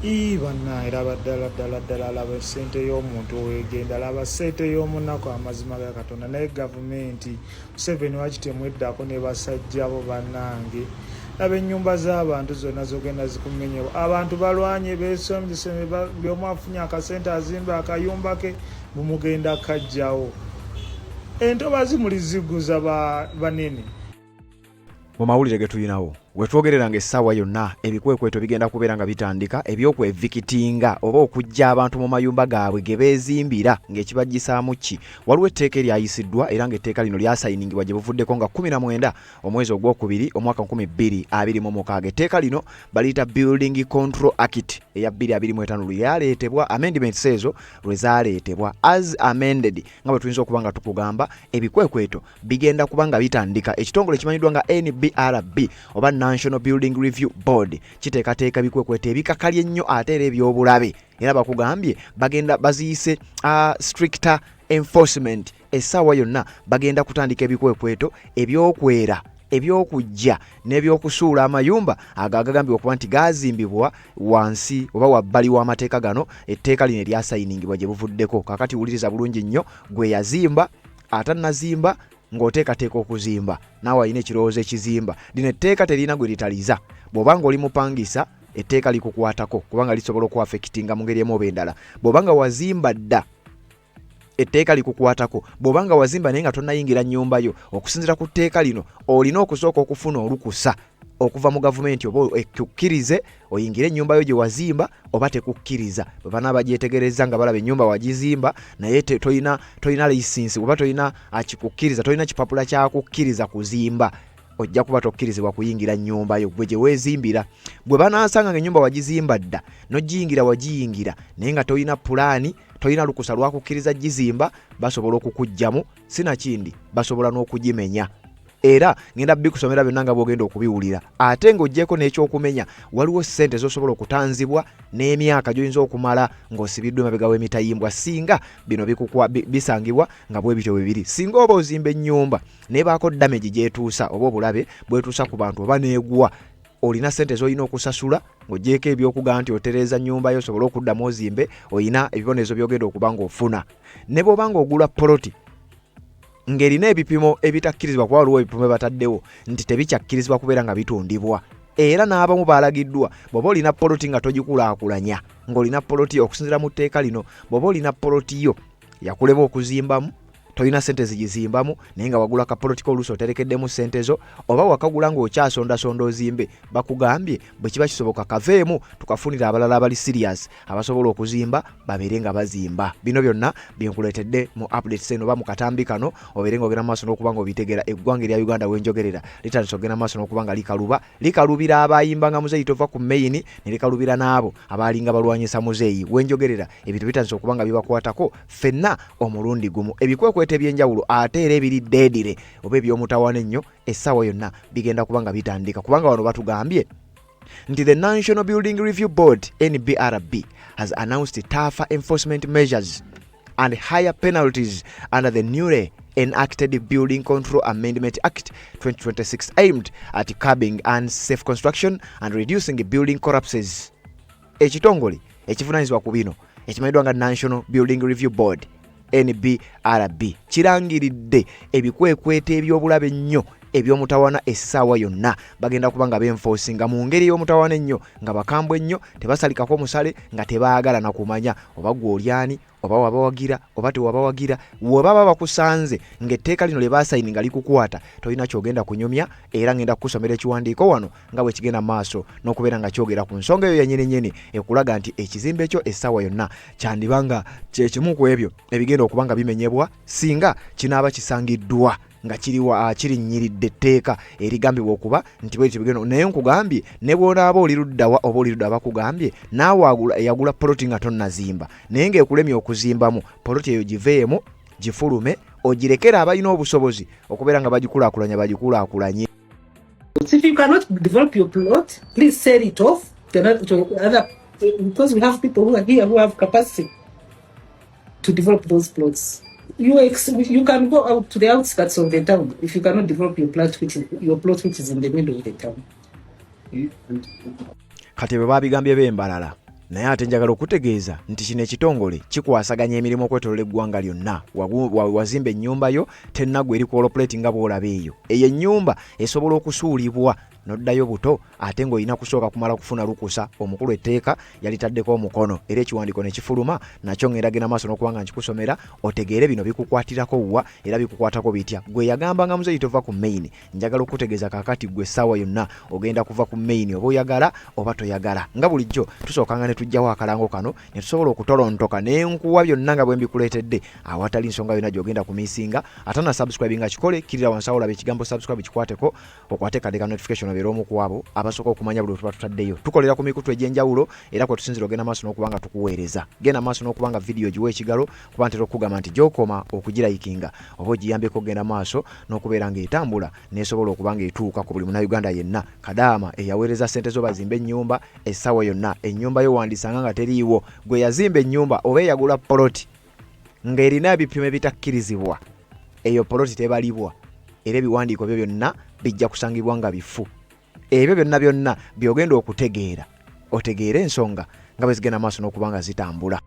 Ii bannange, laba ddala ddala ddala, laba ssente y'omuntu wegenda, laba ssente y'omunaku. Amazima ga Katonda, naye gavumenti Museveni, waki temweddako ne basajja bo? Bannange, laba ennyumba z'abantu zonna zogenda zikumenyewo. Abantu balwanye, besombye, buli omu afunye akasente azimba akayumba ke, bumugenda kajjawo. Entobazi muliziguza banene. Mu mawulire ge tulinawo wetwogerera nga essaawa yonna ebikwekweto bigenda kubeera nga bitandika ebyokwevikitinga oba okuggya abantu mu mayumba gaabwe ge beezimbira. Ng'ekibaggisaamu ki? Waliwo etteeka eryayisiddwa, era ng'etteeka lino lyasayiningibwa gye buvuddeko nga 19 omwezi ogwokubiri omwaka 2026. Etteeka lino baliyita Building Control Act eya 2025, lwe lyaleetebwa, amendments ezo lwe zaaleetebwa, as amended. Nga bwe tuyinza okuba nga tukugamba, ebikwekweto bigenda kuba nga bitandika. Ekitongole kimanyiddwa nga NBRB oba National Building Review Board kiteekateeka bikwekweto ebikakali ennyo ate era ebyobulabe, era bakugambye bagenda baziyise stricter enforcement. Essaawa yonna bagenda kutandika ebikwekweto ebyokwera, ebyokujja n'ebyokusuula amayumba ago agagambibwa okuba nti gazimbibwa wansi oba wabbali w'amateeka gano, etteeka lino eryasayiningibwa gye buvuddeko. Kakati wuliriza bulungi nnyo, gwe yazimba, atannazimba, ng'oteekateeka okuzimba, naawe alina ekirowoozo ekizimba, lino etteeka terina gwe litaliza. Bw'oba ng'oli mupangisa, etteeka likukwatako kubanga lisobola okuaffectinga mu ngeri emu oba endala. Bw'oba nga wazimba dda, etteeka likukwatako. Bw'oba nga wazimba naye nga tonnayingira nnyumba yo, okusinziira ku tteeka lino olina okusooka okufuna olukusa okuva mu gavumenti, oba ekukkirize oyingire ennyumba yo gye wazimba oba tekukkiriza. Bwe banaaba bagyetegereza nga balaba ennyumba wagizimba naye tolina license oba tolina akikukkiriza, tolina kipapula kyakukkiriza kuzimba, ojja kuba tokkirizibwa kuyingira nnyumba yo gwe gye weezimbira. Bwe banaasanga nga ennyumba wagizimba dda n'ogiyingira, wagiyingira naye nga tolina pulaani, tolina lukusa lwakukkiriza gizimba, basobola okukuggyamu, sinakindi basobola n'okugimenya. Era ngenda bikusomera byonna nga bwogenda okubiwulira. Ate ng'oggyeko n'ekyokumenya, waliwo ssente z'osobola okutanzibwa n'emyaka gy'oyinza okumala ng'osibiddwa emabega w'emitayimbwa singa bino bisangibwa nga bwe bityo bwe biri. Singa oba ozimba ennyumba nebaako damage gyetuusa oba obulabe bwetuusa ku bantu oba neegwa, olina ssente z'olina okusasula. Ng'oggyeko ebyokugaa nti otereeza nnyumba yo osobole okuddamu ozimbe, olina ebibonerezo by'ogenda okuba ng'ofuna. Ne bw'oba ng'ogula poloti ng'erina ebipimo ebitakkirizibwa, kuba waliwo ebipimo bataddewo nti tebikyakkirizibwa kubeera nga bitundibwa, era n'abamu balagiddwa, bw'oba olina poloti nga togikulaakulanya, ng'olina poloti, okusinziira mu tteeka lino, bw'oba olina poloti yo yakulema okuzimbamu, tolina ssente zigizimbamu, naye nga wagula kapoloti ko, oluusi oterekeddemu ssente zo oba wakagula ng'okyasondasonda ozimbe, bakugambye bwe kiba kisoboka kaveemu tukafunire abalala abali serious abasobola okuzimba, babeere nga bazimba. Bino byonna byenkuleetedde mu updates eno oba mu katambi kano, obeere ng'ogenda maaso n'okuba nga obitegeera. Eggwanga erya Uganda wenjogerera litandise okugenda maaso n'okuba nga likaluba, likalubira abayimbanga "Muzeeyi tova ku main", ne likalubira n'abo abaalinga balwanyisa muzeeyi. Wenjogerera ebintu bitandise okuba nga bibakwatako ffenna omulundi gumu. Ebikwekweto ebyenjawulo ate era ebiri deadly oba ebyomutawaana ennyo essaawa yonna bigenda kuba nga bitandika, kubanga wano batugambye nti the National Building Review Board, NBRB, has announced tougher enforcement measures and higher penalties under the newly enacted Building Control Amendment Act 2026, aimed at curbing unsafe construction and reducing building collapses. Ekitongole ekivunanyizibwa ku bino ekimanyiddwa nga National Building Review Board, NBRB, kirangiridde ebikwekweto ebyobulabe ennyo ebyomutawaana. Essaawa yonna bagenda kuba nga benforcinga mu ngeri ey'omutawaana ennyo, nga bakambwe ennyo, tebasalikako musale, nga tebaagala na kumanya oba gwe olyani, oba wabawagira oba tewabawagira. Webaba bakusanze ng'etteeka lino lye baasayini nga likukwata, tolina kyogenda kunyumya. Era ngenda kukusomera ekiwandiiko wano nga bwe kigenda maaso n'okubeera nga kyogera ku nsonga eyo yennyini nnyini, ekulaga nti ekizimbe ekyo essaawa yonna kyandiba nga kyekimu ku ebyo ebigenda okuba nga bimenyebwa singa kinaaba kisangiddwa nga kirinnyiridde etteeka erigambibwa okuba nti bwe bigenda. Naye nkugambye, ne bw'onaaba oli luddawa oba oli ludda, bakugambye naawe eyagula poloti nga tonnazimba naye ng'ekulemye okuzimbamu, poloti eyo giveemu, gifulume, ogirekere abalina obusobozi okubeera nga bagikulaakulanya, bagikulaakulanye. If you cannot develop your plot, please sell it off to other, because we have people who are here who have capacity to develop those plots. You can go out to the outskirts of the town if you cannot develop your plot which is in the middle of the town. Kati bwe babigambye b'embalala Naye ate njagala okutegeeza nti kino ekitongole kikwasaganya emirimu okwetolola eggwanga lyonna. Wazimba ennyumba yo tennagwa eri ku olopuleti nga bw'olaba eyo. Eyo ennyumba esobola okusuulibwa n'oddayo buto ate ng'olina kusooka kumala kufuna lukusa. Omukulu etteeka yalitaddeko omukono era ekiwandiiko ne kifuluma nakyo ng'enda genda maaso n'okuba nga nkikusomera otegeere bino bikukwatirako wa era bikukwatako bitya. Gwe yagambanga muzeeyi tova ku main Njagala okukutegeeza kaakati ggwe essaawa yonna ogenda kuva ku main oba oyagala oba toyagala. Nga bulijjo tusookanga ne tuggyawo akalango kano ne tusobola okutolontoka ne nkuwa byonna nga bwe mbikuleetedde awatali nsonga yonna gy'ogenda kumisinga. Atana subscribinga kikole, kkirira wansi awo olaba ekigambo subscribe kikwateko okwate kade ka notification obeere omu ku abo abasooka okumanya buli lwe tuba tutaddeyo. Tukolera ku mikutu egy'enjawulo era kwe tusinzira ogenda maaso n'okuba nga tukuweereza. Genda maaso n'okuba nga vidiyo ogiwa ekigalo kuba ntera okukugamba nti gy'okoma okugirayikinga oba ogiyambeko okugenda maaso n'okubeera ng'etambula n'esobola okuba ng'etuuka ku buli Munnayuganda yenna. Kadaama eyaweereza ssente zo bazimbe ennyumba, essaawa yonna ennyumba yo wandisanga nga teriiwo. Gwe yazimba ennyumba oba eyagula poloti ng'erina ebipimo ebitakkirizibwa, eyo poloti tebalibwa era ebiwandiiko byo byonna bijja kusangibwa nga bifu. Ebyo byonna byonna by'ogenda okutegeera otegeere ensonga nga bwe zigenda maaso n'okuba nga zitambula.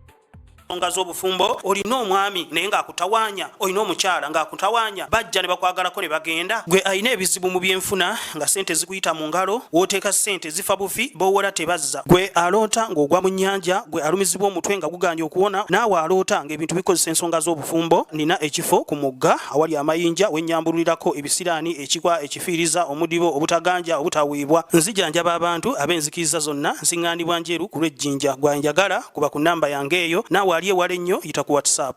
Ensonga z'obufumbo, olina omwami naye ng'akutawaanya, olina omukyala ng'akutawaanya, bajja ne bakwagalako ne bagenda. Gwe alina ebizibu mu byenfuna nga ssente zikuyita mu ngalo, w'oteeka ssente zifa bufi, b'owola tebazza. Gwe aloota ng'ogwa mu nnyanja, gwe alumizibwa omutwe nga gugaanye okuwona, naawe aloota ng'ebintu bikozesa ensonga z'obufumbo, nnina ekifo ku mugga awali amayinja we nnyambululirako ebisiraani, ekikwa, ekifiiriza, omudibo, obutaganja, obutaweebwa. Nzijanjaba abantu ab'enzikiriza zonna, nsiŋŋaanibwa Njeru ku lw'e Jinja. Gwe anjagala kuba ku nnamba yange eyo, naawe ali ewala ennyo yita ku WhatsApp.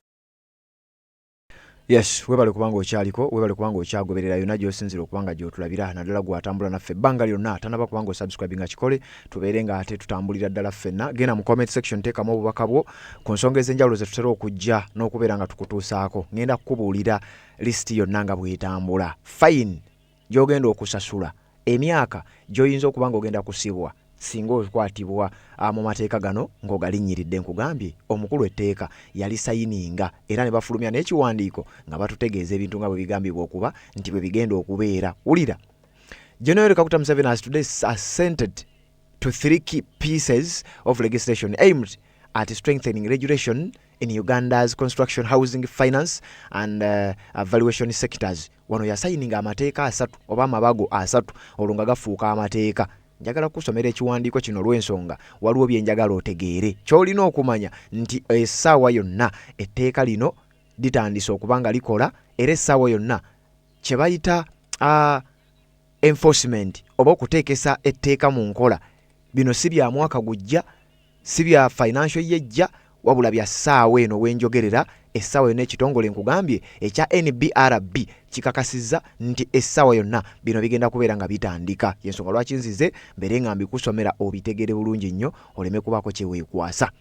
Yes, webale kubanga okyaliko, webale kubanga okyagoberera yonna gy'osinzira okuba nga gy'otulabira, naddala gwe atambula naffe ebbanga lyonna tanaba kubanga osubscribinga kikole, tubeere nga ate tutambulira ddala ffenna. Genda mu comment section teekamu obubaka bwo ku nsonga ez'enjawulo ze tutera okujja n'okubeera nga tukutuusaako. Ngenda kukubuulira lisiti yonna nga bw'etambula, fine gy'ogenda okusasula, emyaka gy'oyinza okuba ng'ogenda kusibwa singa okwatibwa ah, mu mateeka gano ng'ogalinnyiridde. Nkugambye omukulu etteeka yalisayininga era ne bafulumya n'ekiwandiiko nga batutegeeza ebintu nga bwe bigambibwa okuba nti bwe bigenda okubeera. Wulira, General Kaguta Museveni has today assented to three key pieces of legislation aimed at strengthening regulation in Uganda's construction, housing, finance and valuation sectors. Wano yasayininga amateeka asatu oba amabago asatu olwo nga gafuuka amateeka. Njagala kukusomera ekiwandiiko kino olw'ensonga waliwo bye njagala otegeere. Ky'olina okumanya nti essaawa yonna etteeka lino litandise okuba nga likola era essaawa yonna kye bayita enforcement oba okuteekesa etteeka mu nkola. Bino si bya mwaka gujja, si bya financial year ejja wabula bya ssaawa eno wenjogerera essaawa yonna ekitongole nkugambye ekya NBRB kikakasizza nti essaawa yonna bino bigenda kubeera nga bitandika. Y'ensonga lwaki nzize mbeere nga mbikusomera obitegere bulungi nnyo oleme kubaako kye weekwasa.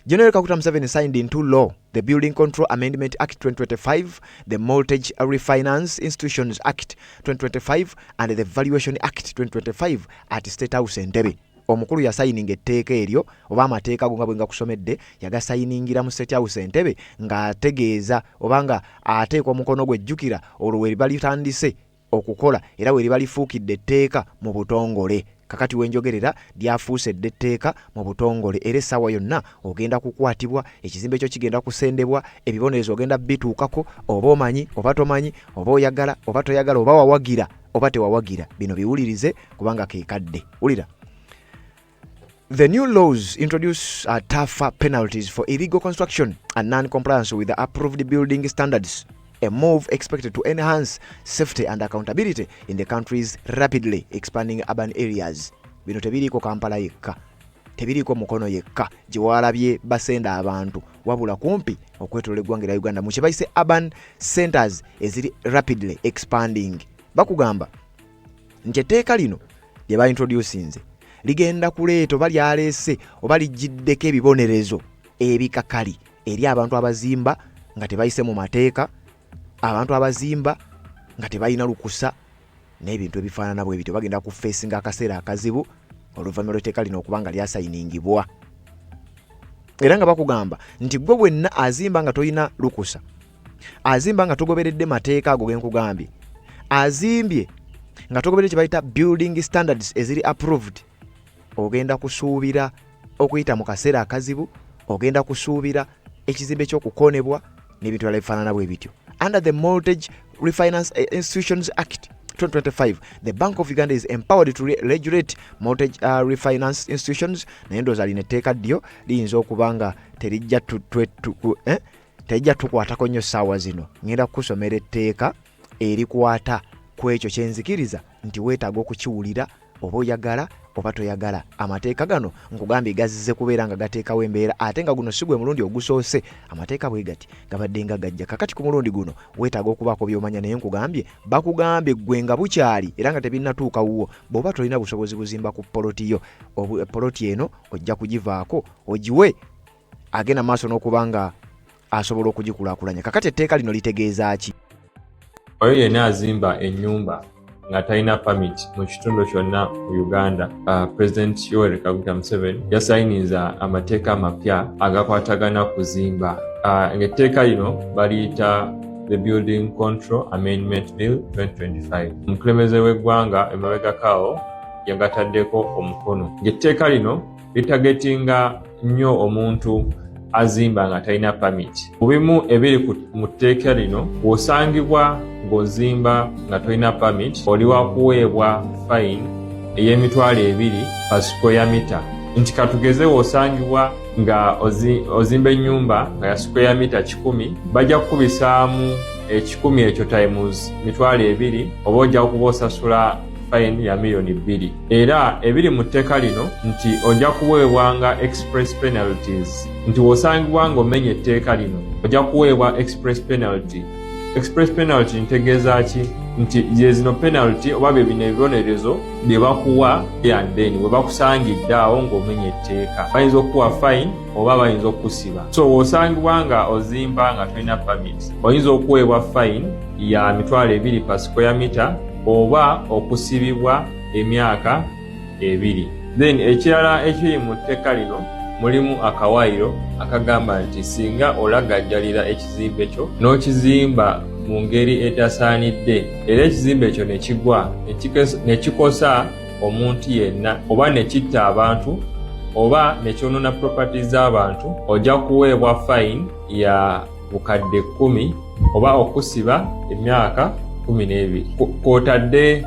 General Kaguta Museveni signed into law the Building Control Amendment Act 2025, the Mortgage Refinance Institutions Act 2025 and the Valuation Act 2025 at State House Entebbe. Omukulu yasayininga etteeka eryo oba amateeka ago nga bwe ngakusomedde yagasayiningira mu State House Entebbe ng'ategeeza oba nga ateeka omukono gwe jjukira olwo we liba litandise okukola era we liba lifuukidde etteeka mu butongole. Kakati we njogerera lyafuuse dda etteeka mu butongole era essaawa yonna ogenda kukwatibwa, ekizimbe kyo kigenda kusendebwa, ebibonerezo ogenda bituukako oba omanyi oba tomanyi, oba oyagala oba toyagala, oba wawagira oba tewawagira. Bino biwulirize kubanga ke kadde. Wulira. The new laws introduce tougher penalties for illegal construction and non-compliance with the approved building standards, a move expected to enhance safety and accountability in the country's rapidly expanding urban areas. Bino tebiriiko Kampala yekka, tebiriiko Mukono yekka gye waalabye basenda abantu, wabula kumpi okwetoloola eggwanga erya Uganda mu kye bayise urban centers eziri rapidly expanding. Bakugamba nti etteeka lino lye baintroducinze ligenda kuleeta oba lyaleese oba lijjiddeko ebibonerezo ebikakali eri abantu abazimba nga tebayise mu mateeka, abantu abazimba nga tebalina lukusa n'ebintu ebifaanana bwe bityo. Bagenda kufeesinga akaseera akazibu oluvannyuma lw'etteeka lino okuba nga lyasayiningibwa. Era nga bakugamba nti gwe wenna azimba nga tolina lukusa, azimba nga togoberedde mateeka ago genkugambye, azimbye nga togoberedde kye bayita building standards eziri approved, ogenda kusuubira okuyita mu kaseera akazibu ogenda kusuubira ekizimbe ky'okukoonebwa n'ebintu ebirala ebifaanana bwe bityo. Under the Mortgage Refinance Institutions Act 2025, the Bank of Uganda is empowered to regulate mortgage refinance institutions. Naye ndowooza lino etteeka ddyo liyinza okuba nga terijja terijja tukwatako nnyo ssaawa zino. Ngenda kukusomera etteeka erikwata ku ekyo kyenzikiriza nti weetaaga okukiwulira oba oyagala oba toyagala. Amateeka gano nkugambye gazze kubeera nga gateekawo embeera, ate nga guno si gwe mulundi ogusoose amateeka bwe gati gabadde nga gajja. Kakati ku mulundi guno weetaaga okubaako by'omanya, naye nkugambye bakugambye ggwe nga bukyali era nga tebinnatuuka wuwo, bw'oba tolina busobozi buzimba ku poloti yo, poloti eno ojja kugivaako ogiwe agenda maaso n'okuba nga asobola okugikulaakulanya. Kakati etteeka lino litegeeza ki? Oyo yenna azimba ennyumba nga talina permit mu kitundu kyonna mu Uganda, President Yoweri Kaguta Museveni yasayininza amateeka amapya agakwatagana kuzimba, ng'etteeka lino baliyita the Building Control Amendment Bill 2025. Omukulembeze w'eggwanga emabegako awo yagataddeko omukono, ng'etteeka lino litagetinga nnyo omuntu azimba nga talina permit. Mu bimu ebiri mu tteeka lino, bw'osangibwa ng'ozimba nga tolina permit, oli wa kuweebwa fine ey'emitwalo 2 pa square meter. Nti katugeze w'osangibwa nga ozimba ennyumba nga ya square meter 100, bajja kukubisaamu 100 ekyo times 20,000, oba ojja kuba osasula fine ya miliyoni 2. Era ebiri mu tteeka lino nti ojja kuweebwanga express penalties, nti w'osangibwa ng'omenya etteeka lino ojja kuweebwa express penalty. Express penalty ntegeeza ki? Nti ze zino penalty oba bye bino ebibonerezo bye bakuwa, and then bwe bakusangidde awo ng'omenya etteeka bayinza okukuwa fine oba bayinza okukusiba. So w'osangibwa nga ozimba nga tolina permit, oyinza okuweebwa fine ya 20,000 pa square meter oba okusibibwa emyaka 2. Then ekirala ekiri mu tteeka lino, mulimu akawaayiro akagamba nti singa olagajjalira ekizimbe kyo n'okizimba mu ngeri etasaanidde, era ekizimbe ekyo ne kigwa ne kikosa omuntu yenna oba ne kitta abantu oba ne kyonoona property z'abantu, ojja kuweebwa fine ya 10,000 oba okusiba emyaka 12, kw'otadde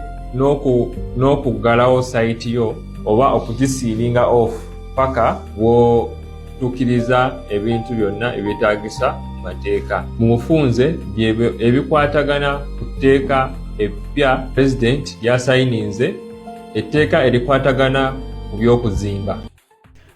n'okuggalawo site yo oba okugisiiringa off paka bw'otuukiriza ebintu byonna ebyetaagisa mu mateeka. Mu bufunze byebyo ebikwatagana ku tteeka eppya Pulezidenti lyasayininze, etteeka erikwatagana ku by'okuzimba.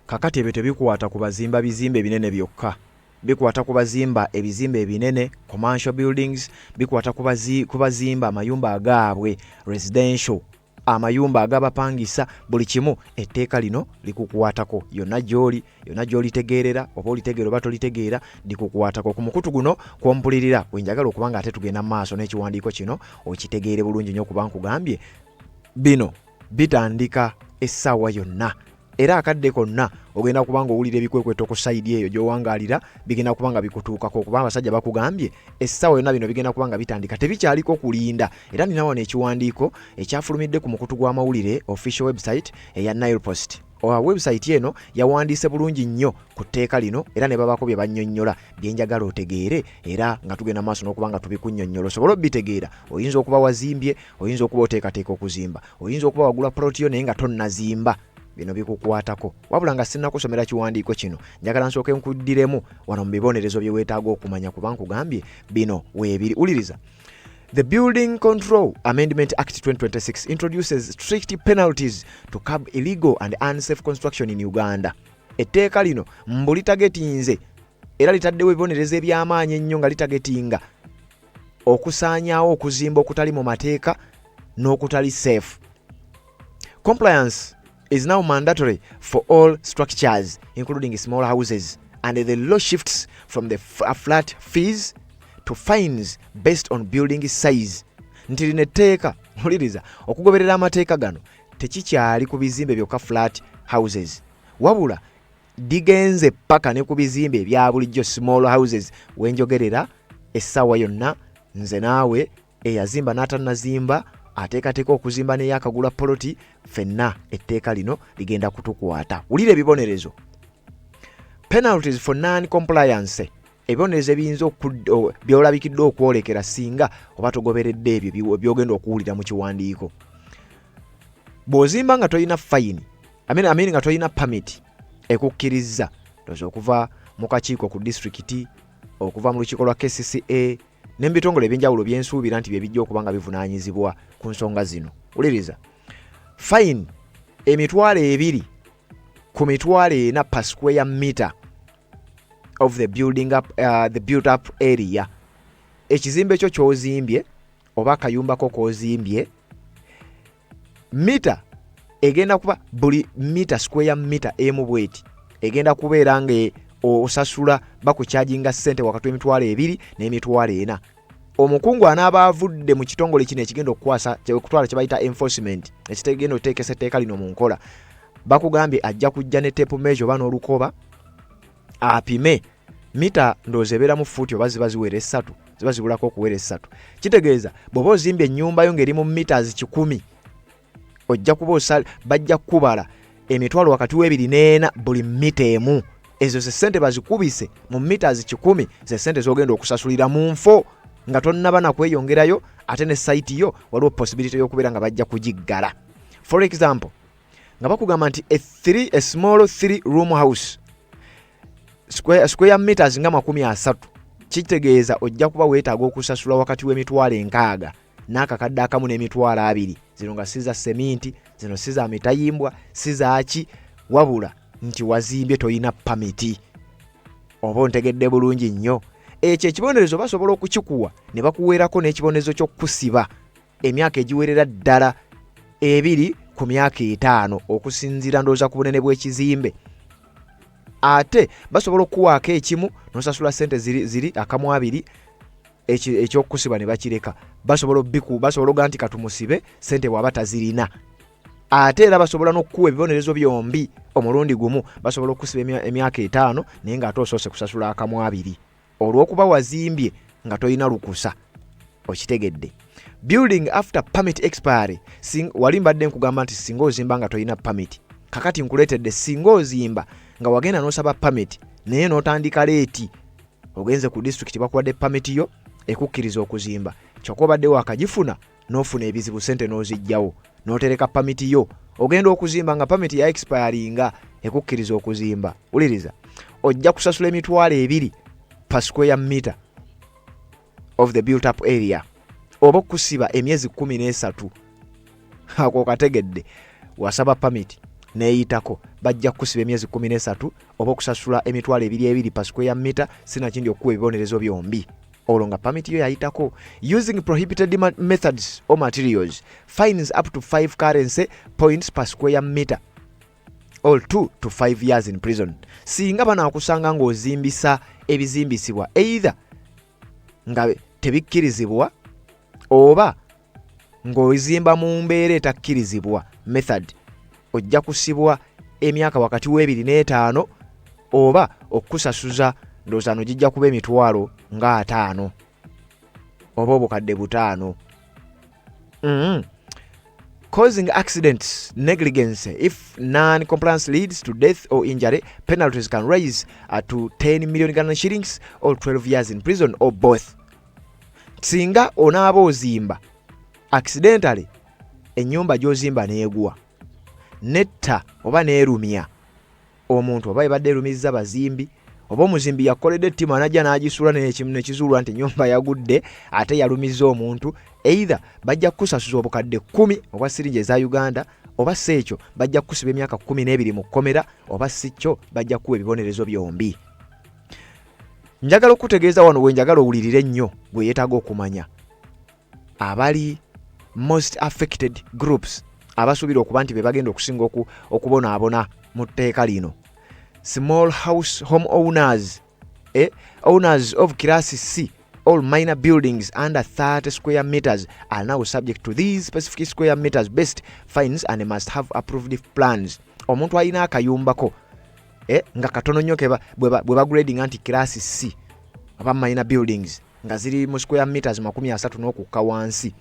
Kakati ebyo tebikwata ku bazimba bizimbe ebinene byokka, bikwata ku bazimba ebizimbe ebinene, commercial buildings, bikwata ku bazimba amayumba agaabwe residential, amayumba agabapangisa, buli kimu etteeka lino likukwatako. Yonna gy'oli, yonna gy'olitegeerera, oba olitegeera oba tolitegeera, likukwatako. Ku mukutu guno kwompulirira wenjagala okuba nga ate tugenda mu maaso n'ekiwandiiko kino okitegeere bulungi nnyo, kuba nkugambye bino bitandika essaawa yonna era akadde konna ogenda kuba nga owulira ebikwekweto ku side eyo gy'owangaalira bigenda kuba nga bikutuukako, kuba abasajja bakugambye essaawa yonna bino bigenda kuba nga bitandika, tebikyaliko kulinda. Era nina wano ekiwandiiko ekyafulumidde ku mukutu gw'amawulire, official website eya Nile Post. Website eno yawandiise bulungi nnyo ku tteeka lino era ne babaako bye bannyonnyola bye njagala otegeere, era nga tugenda maaso n'okuba nga tubikunnyonnyola osobole obitegeera. Oyinza okuba wazimbye, oyinza okuba oteekateeka okuzimba, oyinza okuba wagula plot yo naye nga tonnazimba, bino bikukwatako. Wabula nga sinnakusomera kiwandiiko kino, njagala nsooke nkuddiremu wano mu bibonerezo bye weetaaga okumanya, kuba nkugambye bino weebiri. Wuliriza. The Building Control Amendment Act 2026 introduces strict penalties to curb illegal and unsafe construction in Uganda. Etteeka lino mbu litagetinze era litaddewo ebibonerezo eby'amaanyi ennyo nga litagetinga okusaanyaawo okuzimba okutali mu mateeka n'okutali safe. Compliance is now mandatory for all structures, including small houses, and the law shifts from the flat fees to fines based on building size. Nti lino etteeka, wuliriza, okugoberera amateeka gano tekikyali ku bizimbe byokka, flat houses, wabula ligenze paka ne ku bizimbe ebya bulijjo, small houses. Wenjogerera essaawa yonna nze naawe eyazimba n'atannazimba Ateekateeka okuzimba n'eyakagula poloti, ffenna etteeka lino ligenda kutukwata. Wulira ebibonerezo. Penalties for non compliance, ebibonerezo ebiyinza byolabikiddwa okwolekera singa oba togoberedde ebyo byogenda okuwulira mu kiwandiiko. Bw'ozimba nga tolina fayini, I mean nga tolina pamiti ekukkirizza, ndowooza okuva mu kakiiko ku disitulikiti, okuva mu lukiiko lwa KCCA ne mu bitongole ebyenjawulo byensuubira nti bye bijja okuba nga bivunaanyizibwa ku nsonga zino. Wuliriza, fayini 2000 ku 40,000 per square meter of the building up, the built up area. Ekizimbe kyo ky'ozimbye oba akayumba ko k'ozimbye, mita egenda kuba buli mita, square mita emu bweti egenda kubeera nga osasula, bakukyajinga ssente wakati w'20,000 n'emitwalo 4. Omukungu anaaba avudde mu kitongole kino ekigenda okukwasa okutwala kye bayita enforcement, ekitegenda okuteekesa etteeka lino mu nkola, bakugambye ajja kujja ne tape measure oba n'olukoba apime mita. Ndowooza ebeeramu fuuti oba ziba ziwera 3, ziba zibulako okuwera 3. Kitegeeza bw'oba ozimbye ennyumba yo ng'eri mu meters 100, ojja kuba osal bajja kukubala emitwalo wakati w'ebiri n'ena buli mita emu. Ezo ze ssente bazikubise mu meters 100, ze ssente z'ogenda okusasulira mu nfo nga tonnaba nakweyongerayo. Ate ne site yo waliwo possibility y'okubeera nga bajja kugiggala. For example, nga bakugamba nti a small three room house, square meters nga 30, kitegeeza ojja kuba weetaaga okusasula wakati w'60,000 n'akakadde akamu n'emitwalo 20. Zino nga si za seminti, zino si za mitayimbwa, si zaaki, wabula nti wazimbye toyina pamiti. Oba ontegedde bulungi nnyo? Ekyo ekibonerezo basobola okukikuwa ne bakuweerako n'ekibonerezo ky'okukusiba emyaka egiwerera ddala 2 ku myaka 5, okusinziira ndowooza ku bunene bw'ekizimbe. Ate basobola okukuwaako ekimu n'osasula ssente ziri, ziri akamu abiri, ekyokusiba ne bakireka. Basobola obbiku, basobola oga nti katumusibe, ssente bw'aba tazirina. Ate era basobola n'okukuwa ebibonerezo byombi omulundi gumu. Basobola okukusiba emyaka 5, naye ng'ate osoose kusasula akamu abiri olw'okuba wazimbye nga tolina lukusa. Okitegedde? Building after permit expiry. Wali mbadde nkugamba nti singa ozimba nga tolina permit, kakati nkuleetedde singa ozimba nga wagenda n'osaba permit naye n'otandika late. Ogenze ku disitulikiti, bakuwadde permit yo ekukkiriza okuzimba, kyokka obadde wakagifuna n'ofuna ebizibu, sente n'ozijjawo n'otereka pamiti yo. Ogenda okuzimba nga pamiti ya expiringa ekukkiriza okuzimba. Wuliriza, ojja kusasula 20,000 per square meter of the built up area oba okusiba emyezi 13. Ako kategedde? Wasaba pamiti neeyitako, bajja kukusiba emyezi 13 oba okusasula 20,000 ebiri per square meter, sinakindi okuwa ebibonerezo byombi olwo nga pamiti yo yayitako. Using prohibited methods or materials, fines up to 5 currency points per square meter or 2 to 5 years in prison. Singa banaakusanga ng'ozimbisa ebizimbisibwa either nga tebikkirizibwa oba ng'ozimba mu mbeera etakkirizibwa method, ojja kusibwa emyaka wakati w'ebiri n'etaano oba okukusasuza, ndowooza no gijja kuba emitwalo nga 50 oba 5,000. Causing accidents, negligence. If non-compliance leads to death or injury, penalties can rise to 10 million Uganda shillings or 12 years in prison or both. Singa onaaba ozimba accidentally, ennyumba gy'ozimba n'egwa netta oba neerumya omuntu, oba ebadde erumizza bazimbi, oba omuzimbi yakoledde ettima najja n'agisula nekizuulwa nti ennyumba yagudde ate yalumizza omuntu, either bajja kukusasuza 10,000 obwa siringi eza Uganda, oba si ekyo bajja kukusiba emyaka 12 mu kkomera, oba si kyo bajja kukuwa ebibonerezo byombi. Njagala okutegeeza wano we njagala owulirire ennyo gwe yeetaaga okumanya abali most affected groups, abasuubira okuba nti be bagenda okusinga okubonaabona mu tteeka lino. Small house home owners, owners of class C all minor buildings under 30 square meters are now subject to these specific square meters based fines and must have approved plans. Omuntu alina akayumbako nga katono nnyo bwe bagradinga nti class C oba minor buildings nga ziri mu square meters 30 n'okukka wansi.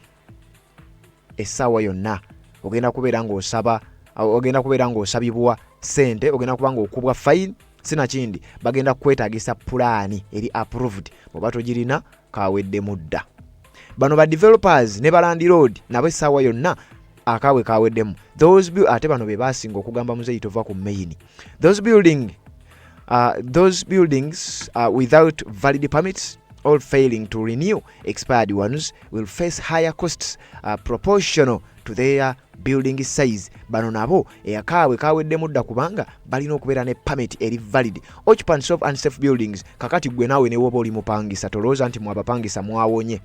Essaawa yonna ogenda kubeera ng'osaba, ogenda kubeera ng'osabibwa ssente, ogenda kuba ng'okubwa fine, sinakindi bagenda kukwetaagisa pulaani eri approved. Bw'oba togirina, kaweddemu dda. Bano ba developers ne ba landlord nabo essaawa yonna akaabwe kaweddemu. Those ate bano be basinga okugamba muzeeyi tova ku main. Those buildings without valid permits or failing to renew expired ones will face higher costs proportional to their building size. Bano nabo eyakaabwe kaweddemu dda, kubanga balina okubeera ne permit eri valid. Occupants of unsafe buildings, kakati gwe naawe ne woba oli mupangisa, tolowooza nti mwabapangisa mwawonye.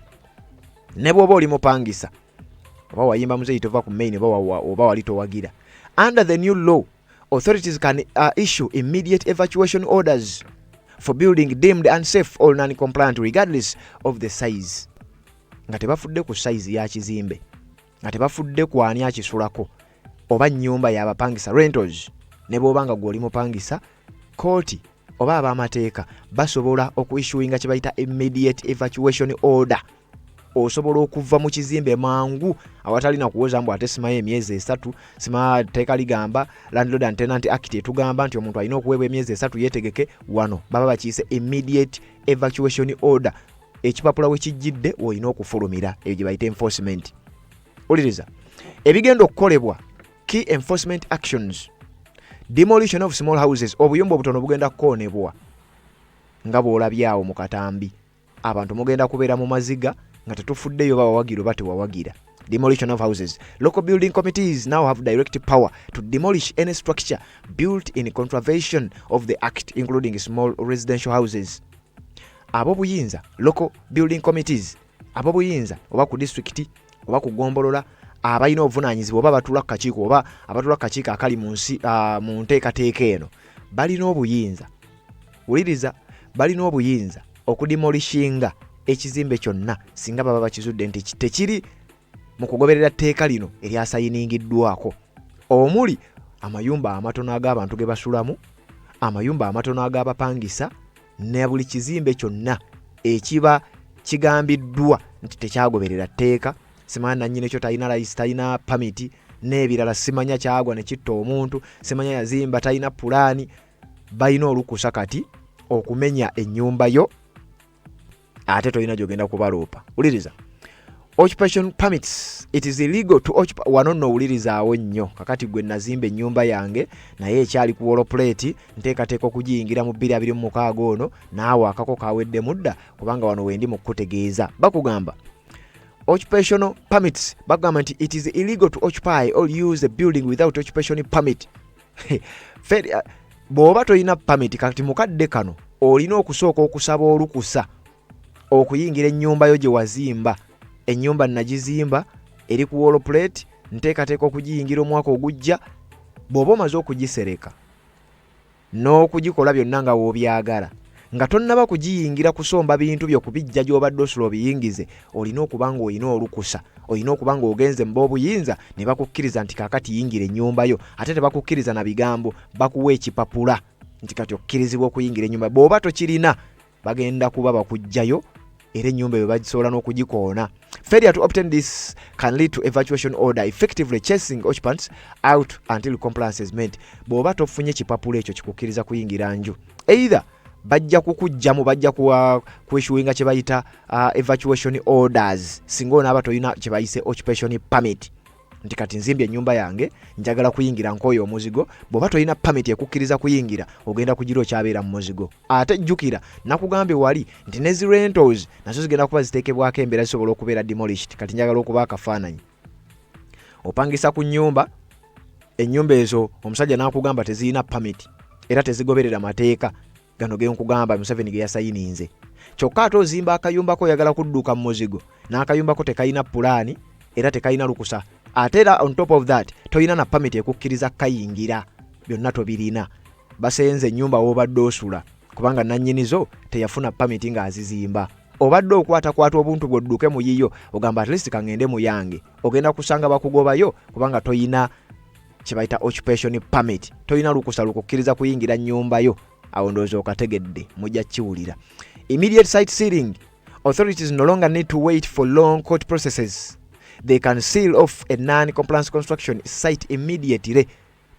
Ne bw'oba oli mupangisa, oba wayimba muzeeyi tova ku main, oba wali towagira, under the new law authorities can issue immediate evacuation orders for building deemed unsafe or non-compliant, regardless of the size. Nga tebafudde ku size ya kizimbe, nga tebafudde ku ani akisulako oba nnyumba y'abapangisa, rentals, ne bw'oba nga gw'oli mupangisa, kooti oba ab'amateeka basobola okuissuinga kye bayita immediate evacuation order. Osobola okuva mu kizimbe mangu awatali nakuwoza mbu ate simayo emyezi 3. Sima tteeka ligamba, Landlord and Tenant Act etugamba nti omuntu alina okuweebwa emyezi 3 yeetegeke. Wano baba bakiyise immediate evacuation order. Ekipapula we kijjidde olina okufulumira. Eyo gye bayita enforcement. Wuliriza ebigenda okukolebwa. Key enforcement actions: demolition of small houses, obuyumba obutono bugenda kukoonebwa nga bw'olabyawo mu katambi. Abantu mugenda kubeera mu maziga nga tetufuddeyo bawawagira oba tewawagira. Demolition of houses: local building committees now have direct power to demolish any structure built in contravention of the act, including small residential houses. Ab'obuyinza, local building committees, ab'obuyinza oba ku disitulikiti oba ku ggombolola, abalina obuvunaanyizibwa oba abatuula ku kakiiko oba abatuula ku kakiiko akali mu nsi mu nteekateeka eno, balina obuyinza, wuliriza, balina obuyinza okudemolishinga ekizimbe kyonna singa baba bakizudde nti tekiri mu kugoberera tteeka lino eryasayiningiddwako, omuli amayumba amatono ag'abantu ge basulamu, amayumba amatono ag'abapangisa, ne buli kizimbe kyonna ekiba kigambiddwa nti tekyagoberera tteeka, simanya nannyini kyo talina layisi, talina pamiti n'ebirala, simanya kyagwa ne kitta omuntu, simanya yazimba talina pulaani. Balina olukusa kati okumenya ennyumba yo, ate tolina gyogenda kubaloopa. Wuliriza, occupation permits: it is illegal to occupy. Wano nno owulirizaawo nnyo. Kakati gwe nazimba ennyumba yange naye ekyali ku wall plate, nteekateeka okugiyingira mu 2026 ono, naawe akako kaweddemu dda, kubanga wano wendi mu kukutegeeza. Bakugamba occupational permits, bakugamba nti it is illegal to occupy or use a building without occupation permit. Bw'oba tolina permit, kati mukadde kano olina okusooka okusaba olukusa okuyingira ennyumba yo gye wazimba. Ennyumba nagizimba eri ku wall plate, nteekateeka okugiyingira omwaka ogujja. Bw'oba omaze okugisereka n'okugikola byonna nga w'obyagala, nga tonnaba kugiyingira kusomba bintu byo kubijja gy'obadde osula obiyingize, olina okuba ng'olina olukusa, olina okuba ng'ogenze mu b'obuyinza ne bakukkiriza nti kaakati yingira ennyumba yo. Ate tebakukkiriza na bigambo, bakuwa ekipapula nti kati okkirizibwa okuyingira ennyumba. Bw'oba tokirina, bagenda kuba bakuggyayo era ennyumba eyo bagisobola n'okugikoona. Failure to obtain this can lead to evacuation order, effectively chasing occupants out until compliance is met. Bw'oba tofunye kipapula ekyo kikukkiriza kuyingira nju, either bajja kukuggyamu, bajja kuissuinga kye bayita evacuation orders singa onaaba tolina kye bayise occupation permit, nti kati nzimbye ennyumba yange, njagala kuyingira, nkooyo omuzigo. Bw'oba tolina permit ekukkiriza kuyingira, ogenda kugira okyabeera mu muzigo. Ate jjukira nakugambye wali nti ne zi rentals nazo zigenda kuba ziteekebwako embeera, zisobola okubeera demolished. Kati njagala okuba akafaananyi. Opangisa ku nnyumba, ennyumba ezo omusajja n'akugamba tezirina permit era tezigoberera mateeka gano genkugamba Museveni ge yasayininze. Kyokka ate ozimba akayumbako, oyagala kudduka mu muzigo, n'akayumbako tekalina pulaani era tekalina lukusa, ate era on top of that tolina na permit ekukkiriza kayingira. Byonna tobirina. Basenze ennyumba w'obadde osula kubanga nannyinizo teyafuna permit ng'azizimba. Obadde okwatakwata obuntu bw'odduke mu yiyo, ogamba at least kaŋŋende mu yange, ogenda kusanga bakugobayo kubanga toyina kye bayita occupation permit, tolina lukusa lukukkiriza kuyingira nnyumba yo. Awo ndowooza okategedde, mujja kiwulira. Immediate site sealing: authorities no longer need to wait for long court processes. They can seal off a non compliance construction site immediately.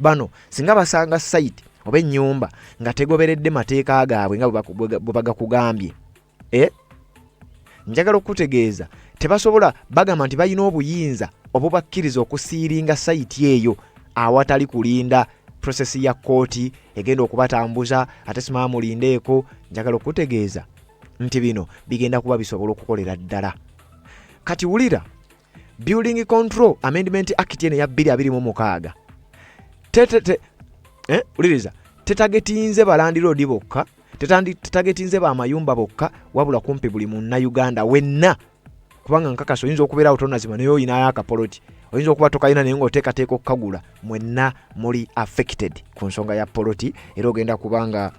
Bano singa basanga site oba ennyumba nga tegoberedde mateeka gaabwe nga bwe bagakugambye, eh? Njagala okukutegeeza tebasobola, bagamba nti balina obuyinza obubakkiriza okusiiringa sayiti eyo awatali kulinda prosesi ya kkooti egenda okubatambuza ate simala mulindeeko. Njagala okukutegeeza nti bino bigenda kuba bisobola okukolera ddala. Kati wulira, Building Control Amendment Act eno eya 2026 eh, wuliriza, tetagetinze balandiroodi bokka, tetagetinze bamayumba bokka, wabula kumpi buli munnayuganda wenna, kubanga nkakasa oyinza okubeerawo tonazima naye oyinayo akapoloti, oyinza okuba tokalina naye ng'oteekateeka okukagula. Mwenna muli affected ku nsonga ya poloti, era ogenda kubanga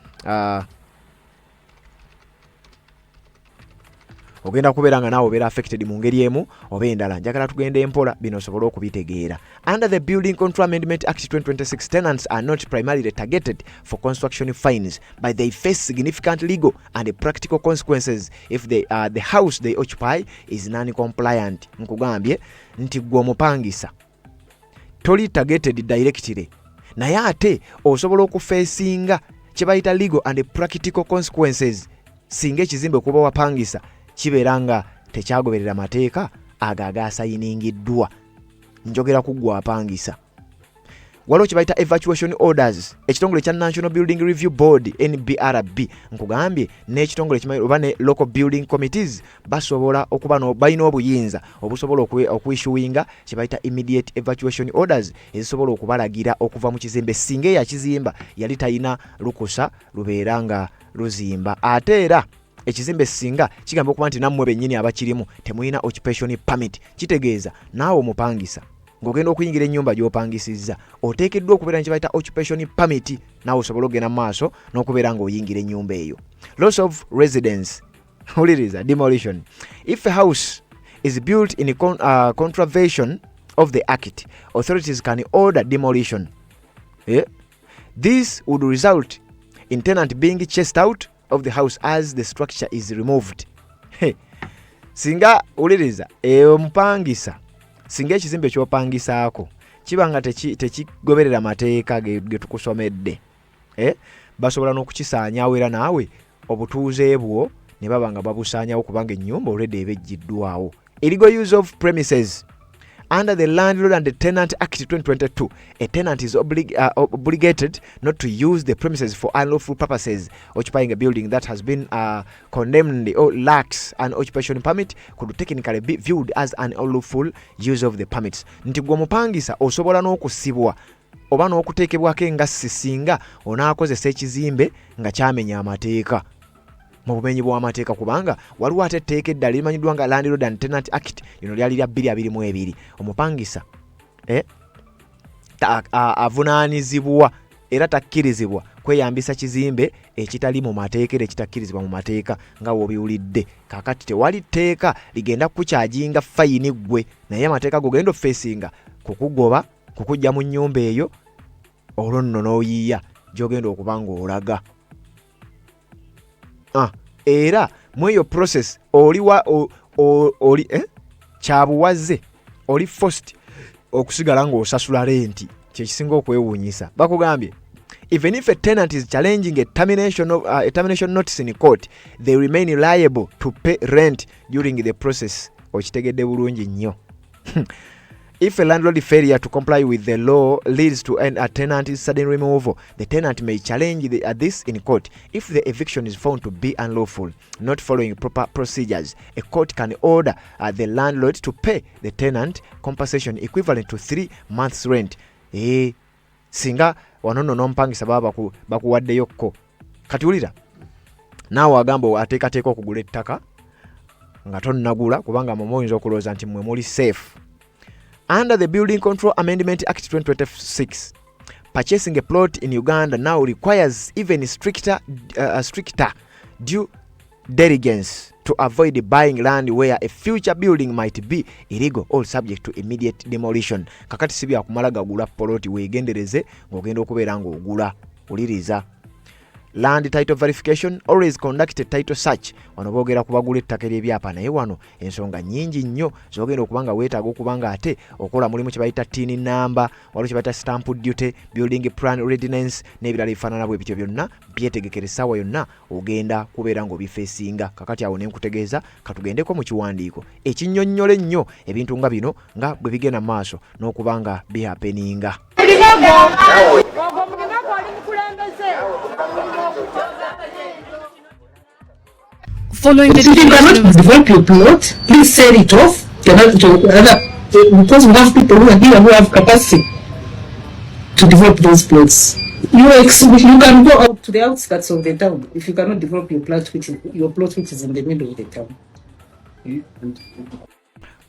ogenda kubeera nga naawe obeera affected mu ngeri emu oba endala. Njagala tugende empola bino osobole okubitegeera. Under the Building Control Amendment Act 2026, tenants are not primarily targeted for construction fines, but they face significant legal and practical consequences if the house they occupy is non-compliant. Nkugambye nti gwe omupangisa toli targeted directly, naye ate osobola okufeesinga kye bayita legal and practical consequences singa ekizimbe kuba wapangisa kibeera nga tekyagoberera mateeka ago agasayiningiddwa. Njogera ku ggwe apangisa. Waliwo kye bayita evacuation orders. Ekitongole kya National Building Review Board, NBRB, nkugambye n'ekitongole kimanyi oba ne local building committees basobola okuba balina obuyinza obusobola okuissuinga kye bayita immediate evacuation orders, ezisobola okubalagira okuva mu kizimbe singa eyakizimba yali talina lukusa lubeera nga luzimba. Ate era ekizimbe singa kigamba okuba nti nammwe bennyini abakirimu temulina occupation permit, kitegeeza naawe omupangisa ng'ogenda okuyingira ennyumba gy'opangisizza oteekeddwa okubeera ne kye bayita occupation permit, naawe osobole okugenda mu maaso n'okubeera ng'oyingira ennyumba eyo. Loss of residence. Wuliriza, demolition. If a house is built in contravention of the act, authorities can order demolition, yeah? This would result in tenant being chased out of the house as the structure is removed. Hey. Singa wuliriza, omupangisa singa ekizimbe kyopangisaako kiba nga tekigoberera mateeka ge tukusomedde, eh? Basobola n'okukisaanyawo era naawe obutuuze bwo ne baba nga babusaanyawo kubanga ennyumba olwedde eba eggiddwawo. Illegal use of premises. Under the Landlord and the Tenant Act 2022, a tenant is obligated not to use the premises for unlawful purposes. Occupying a building that has been condemned or lacks an occupation permit could technically be viewed as an unlawful use of the permits. Nti gwe omupangisa osobola n'okusibwa oba n'okuteekebwako engassi singa onaakozesa ekizimbe nga kyamenya amateeka, mu bumenyi bw'amateeka, kubanga waliwo ate etteeka eddala limanyiddwa nga Landlord and Tenant Act. Lino lyali lya 2022. Omupangisa eh, avunaanizibwa era takkirizibwa kweyambisa kizimbe ekitali mu mateeka era ekitakkirizibwa mu mateeka nga wobiwulidde. Kakati tewali tteeka ligenda kukukyajinga fayini ggwe, naye amateeka gogenda ofeesinga kukugoba, kukujja mu nnyumba eyo, olwo nno n'oyiiya gy'ogenda okuba ng'olaga. Era mu eyo process oli wa oli eh? Kyabuwaze oli forced okusigala ng'osasula renti. Kyekisinga okwewuunyisa, bakugambye even if a tenant is challenging a termination notice in court, they remain liable to pay rent during the process. Okitegedde bulungi nnyo. If a landlord failure to comply with the law leads to a tenant's sudden removal, the tenant may challenge this in court. If the eviction is found to be unlawful, not following proper procedures, a court can order the landlord to pay the tenant compensation equivalent to 3 months' rent. Singa wano nno n'omupangisa baba bakuwaddeyo ko. Kati wulira, naawe agamba ateekateeka okugula ettaka nga tonnagula, kubanga mwe muyinza okulowooza nti mmwe muli safe. Under the Building Control Amendment Act 2026, purchasing a plot in Uganda now requires even stricter due diligence to avoid buying land where a future building might be illegal or subject to immediate demolition. Kakati si byakumala gagula poloti, weegendereze ng'ogenda okubeera ng'ogula. Wuliriza. Land title verification, always conduct a title search. Wano boogera ku bagula ettaka ery'ebyapa, naye wano ensonga nnyingi nnyo z'ogenda okuba nga weetaaga okuba nga ate okola. Mulimu kye bayita TIN number, waliwo kye bayita stamp duty, building plan readiness n'ebirala ebifaanana bwe bityo. Byonna byetegekera, essaawa yonna ogenda kubeera ng'obifeesinga. Kakati awo ne nkutegeeza, katugendeko mu kiwandiiko ekinnyonnyola ennyo ebintu nga bino nga bwe bigenda mu maaso n'okuba nga bihapeninga. Ogwo mulina gwali mukulembeze. Following the If you cannot demolition of develop your plot, please sell it off to other, because we have people who are here who have capacity to develop those plots. You can go out to the outskirts of the town if you cannot develop your plot which is in the middle of the town.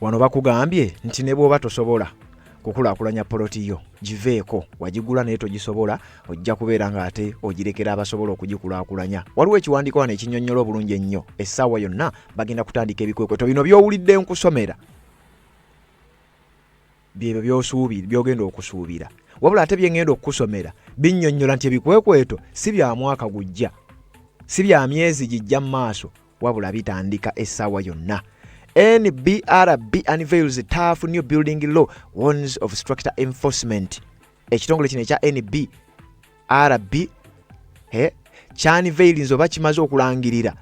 Wano bakugambye nti ne bw'oba tosobola kukulaakulanya poloti yo, giveeko. Wagigula naye togisobola, ojja kubeera ng'ate ogirekera abasobola okugikulaakulanya. Waliwo ekiwandiiko wano ekinnyonnyola obulungi ennyo. Essaawa yonna bagenda kutandika ebikwekweto bino by'owulidde nkusomera, byebyo by'osuubira, by'ogenda okusuubira. Wabula ate bye ŋŋenda okukusomera binnyonnyola nti ebikwekweto si bya mwaka gujja, si bya myezi gijja mu maaso, wabula bitandika essaawa yonna. NBRB unveils tough new building law, warns of stricter enforcement. Ekitongole kino ekya NBRB ky'unveilinze oba kimaze okulangirira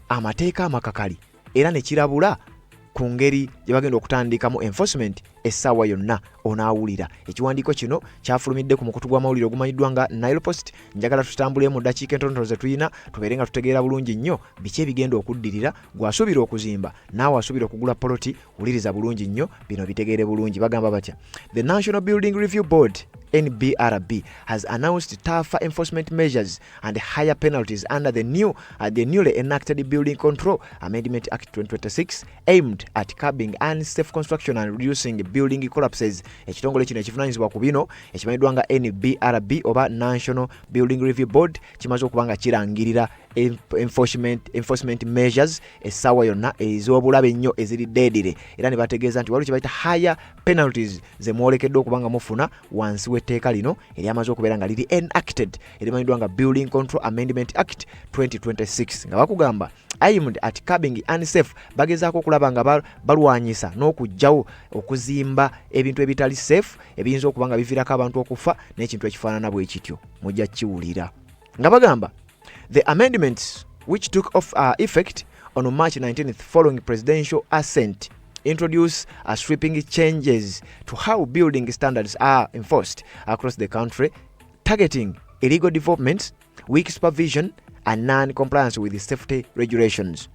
amateeka amakakali era ne kirabula ku ngeri gye bagenda okutandikamu enforcement essaawa yonna. Onaawulira ekiwandiiko kino kyafulumidde ku mukutu gw'amawulire ogumanyiddwa nga Nile Post. Njagala tutambulire mu ddakiika entonotono ze tulina, tubeere nga tutegeera bulungi nnyo biki ebigenda okuddirira. Gw'asuubira okuzimba, naawe asuubira okugula poloti, wuliriza bulungi nnyo bino, bitegeere bulungi. Bagamba batya? The National Building Review Board, NBRB, has announced tougher enforcement measures and higher penalties under the newly enacted Building Control Amendment Act 2026, aimed at curbing unsafe construction and reducing building collapses. Ekitongole kino ekivunaanyizibwa ku bino ekimanyiddwa nga NBRB oba National Building Review Board kimaze okuba nga kirangirira enforcement measures essaawa yonna ez'obulabe ennyo eziri deadly, era ne bategeeza nti waliwo kye bayita higher penalties ze mwolekedde okuba nga mufuna wansi w'etteeka lino eryamaze okubeera nga liri enacted, erimanyiddwa nga Building Control Amendment Act 2026, nga bakugamba aimed at curbing unsafe, bagezaako okulaba nga balwanyisa n'okuggyawo okuzimba ebintu ebitali safe ebiyinza okuba nga biviirako abantu okufa n'ekintu ekifaanana bwe kityo. Mujja kiwulira nga bagamba the amendments, which took effect on March 19th following presidential assent, introduce sweeping changes to how building standards are enforced across the country, targeting illegal developments, weak supervision and non-compliance with safety regulations.